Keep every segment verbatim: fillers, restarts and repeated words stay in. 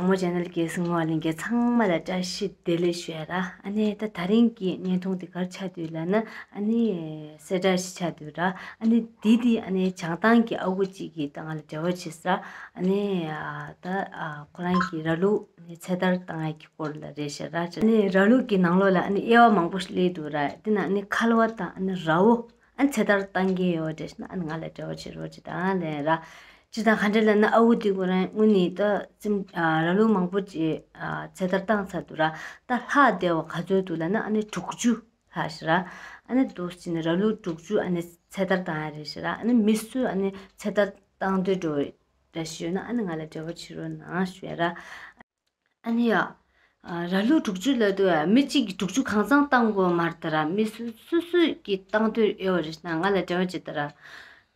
མོ་ཆེ་ནལ་གྱི་གཟིགས་མོ་བ་ལྷན་རྒྱས་ཚང་མ་ལ་བཀྲ་ཤིས་བདེ་ལེགས་ཞུ་ཡ་ར། ཨ་ནི་ད་དེ་རིང་གི་བརྙན་ཐུང་འདི་ག་རེ་ཆགས་འདུག་ལབ་ན། ཨ་ནི་གསལ་བསྒྲགས་ཤིག་ཆགས་འདུག་ར། ཨ་ནི་འདི་འདི་ཨ་ནི་བྱང་ཐང་གི་ཨ་ཁུ་གཅིག་གིས་ད་ང་ལ་འབྲེལ་བ་བྱས་ས། ཨ་ནི་ཨ་ད་ཨ་ཁོ་རང་གི་ར་ལུག་ཨ་ནི་ཚེ་ཐར་བཏང་ཡ་གི་སྐོར་ལ་རེད་ཤག་ར། ཨ་ནི་ར་ལུག་གི་ནང་ལོགས་ལ་ཨ་ནི་དབྱེ་བ་མང་པོ་ཞིག་སླེབས་འདུག་ར། དེ་ནང་ཨ་ནི་ཁ་ལ་བ་དང་ཨ་ནི་ར་བོ། ཨ་ནི་ཚེ་ཐར་བཏང་གི་ཡོད་རེད་ན། ཨ་ནི་ང་ལ་འབྲེལ་བ་བྱེད་རོགས་བྱེད་དང་ལབ་ར། ཅི་ད་ག་འདྲ་ལབ་ན། ཨ་ཁུ་དེ་ཁོ་རང་དངོས་གནས་ད་སེམས་ཨ་ར་ལུག་མང་པོ་ཅིག་ཨ་ཚེ་ཐར་བཏང་ཚར་འདུག་ར། ད་ལྷག་བསྡད་པ་ག་ཚོད་འདུག་ལབ་ན། ཨ་ནི་དྲུག་ཅུ་ལྷག་ཤག་ར། ཨ་ནི་འདུག་སེ་བྱས་ནས་ར་ལུག་དྲུག་ཅུ་ཨ་ནི་ཚེ་ཐར་བཏང་ཡ་རེད་ཤག་ར། ཨ་ནི་མི་སུ་ཨ་ནི་ཚེ་ཐར་བཏང་འདོད་འགྲོ་འདྲ་ཞིག་ཡོད་ན། ཨ་ནི་ང་ལ་འབྲེལ་བ་བྱེད་རོགས་གནང་ཞུ་ཡ་ར། ཨ་ནི་ཡ། ཨ་ར་ལུག་དྲུག་ཅུ་ལབ་དུས་ཡ་མི་གཅིག་གིས་དྲུག་ཅུ་གང་ཚང་བཏང་དགོས་མ་རེད་ད་ར། མི་སུ་སུ་སུ་གིས་བཏང་འདོད་ཡོད་རེད་ན་ང་ལ་འབྲེལ་བ་བྱེད་ད་ར།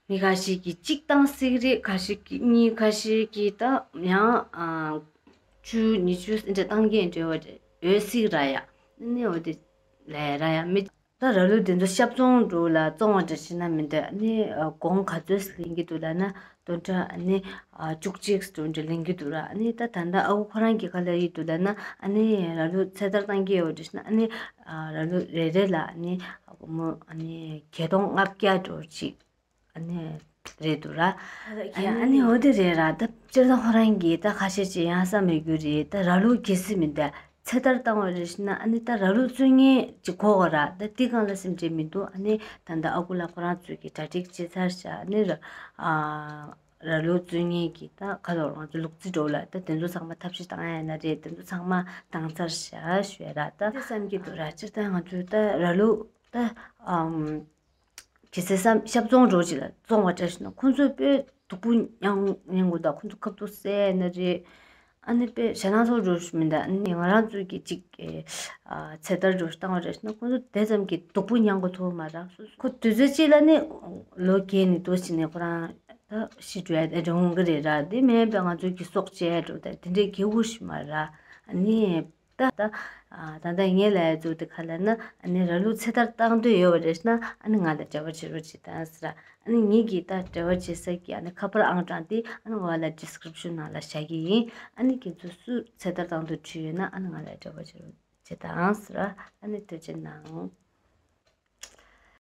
མི་ཁ་ཤས་ཀྱིས་གཅིག་བཏང་སྲིད་རེད། ཁ་ཤས་ཀྱིས་གཉིས། ཁ་ཤས་ཀྱིས་ད་ཡང་ཨ་བཅུ་ཉི་ཤུ་འདྲ་བཏང་གིན་འབྲེལ་བ་ཡོད་སྲིད་ར་ཡ། ཨ་ནི་འོ་དེ་ལས་ར་ཡ་མི། ད་ར་ལུག་དེ་ཚོ་ཤ་བཙོང་འགྲོ་ལ་བཙོང་བ་འདྲ་བྱེད་ན་མི་འདོད། ཨ་ནི་གོང་ག་ཚོད་ལེན་གྱི་འདུག་ལབ་ན། སྟོང་ཕྲག་ཨ་ནི་བཅུ་གཅིག་སྟོང་ཕྲག་ལེན་གྱི་འདུག་ར། ཨ་ནི་ད་ད་ལྟ་ཨ་ཁུ་ཁོ་རང་གིས་ག་ལབ་ཀྱི་འདུག་ལབ་ན། ཨ་ནི་ར་ལུག་ཚེ་ཐར་བཏང་གི་ཡོད་འདྲ་བྱེད་ན། ཨ་ནི་ར་ལུག་རེ་རེ་ལ་ཨ་ནི་སྒོར་མོ་ཨ་ནི་བརྒྱད་སྟོང་ལྔ་བརྒྱ་འགྲོ་ཅིག་ཨ་ནི་རེད་འདུག་ར། ཨ་ནི་འོ་དེ་རེད་ར། ད་སྤྱིར་བཏང་ཁོ་རང་གིས་ད་ཁ་ཤས་ཅིག་ཡང་ས་མེད་རྒྱུ་རེད། ད་ར་ལུག་གལ་སྲིད་མི་འདུག་ཚེ་ཐར་བཏང་བ་རེད་ཟེར་ན། ཨ་ནི་ད་ར་ལུག་བཙོང་མཁན་ཅིག་དགོས་གོ་ར། ད་འདི་སྒང་ལ་སེམས་ཁྲལ་མི་འདུག་ཨ་ནི་ད་ལྟ་ཨ་ཁུ་ལགས་ཁོ་རང་ཚོས་ཀྱི་གྲ་སྒྲིག་བྱས་ཚར་ཤག་ཨ་ནི་ར་ཨ་ར་ལུག་བཙོང་མཁན་གྱི་ད་ག་ལབ་དགོས་རེད། ང་ཚོ་ལུག་རྫི་འདྲ་བོ་ལ་ད་དེ་ཚོ་ཚང་མ་ཐབས་ཤེས་བཏང་ཡ་ཡིན་ན་རེད། དེ་ཚོ་ཚང་མ་བཏང་ཚར་ཤག་ཞུ་ཡ་ར། ད་དེ་བསམ་གྱི་འདུག་ར། སྤྱིར་བཏང་ང་ཚོའི་ད་ར་ལུག་ད་ཨམ། གལ་སྲིད་བསམ་ཤ་བཙོང་འགྲོ་ཅིག་ལ་བཙོང་བ་འདྲ་ཞིག་ན། ཁོང་ཚོས་དཔེ་སྡུག་པོ་མྱངས་མྱངས་དགོས་འདུག་ཁོང་ཚོ་ཁ་ཐུག་བསད་ན་རེད། ཨ་ནི་དཔེ་ཞེད་སྣང་ཚ་པོ་འདྲ་ཞིག་མི་འདུག་ཨ་ནི་ང་རང་ཚོས་ཀྱི་ཅིག་ཨ་ཚེ་ཐར་འདྲ་ཞིག་བཏང་བ་འདྲ་ཞིག་ན། ཁོང་ཚོ་དེ་ཙམ་གྱི་སྡུག་པོ་མྱངས་དགོས་ཐུག་མ་རེད། སོ་སོ་ཁོ་དུས་ཚོད་གཅིག་ལ་ནི་ལོ་རྒས་ནས་འདུག་སེ་བྱས་ནས་ཁོ་རང་ད་ཤི་འགྲོ་ཡ་དེ་འདྲ་འོང་གི་རེད་ར། དེ་མིན་པའི་ང་ཚོའི་གི་སྲོག་བཅད་འགྲོ་དེ་དེ་འདྲའི་སྐྱིད་པོ་ཞིག་མ་རེད་ར། ཨ་ནི། ད་ད་ཨ་ད་ལྟ་ངས་ལབ་ཡ་ཚོ་དེ་ག་ལབ་ན། ཨ་ནི་ར་ལུག་ཚེ་ཐར་བཏང་འདོད་ཡོད་པ་རེད་ན། ཨ་ནི་ང་ལ་འབྲེལ་བ་བྱེད་རོགས་བྱེད་དང་ཟེར། ཨ་ནི་ངེད་ཀྱིས་ད་འབྲེལ་བ་བྱེད་ས་ཀྱི་ཨ་ནི་ཁ་པར་ཨང་གྲངས་དེ་ཨ་ནི་འོག་ལ་ཌི་སི་ཀི་རིབ་ཤན་ནང་ལ་བཞག་གི་ཡིན། ཨ་ནི་ཁྱེད་ཚོ་སུ་ཚེ་ཐར་བཏང་འདོད་བྱུང་ཡོད་ན། ཨ་ནི་ང་ལ་འབྲེལ་བ་བྱེད་རོགས་བྱེད་དང་ཟེར། ཨ་ནི་ཐུགས་རྗེ་གནང་།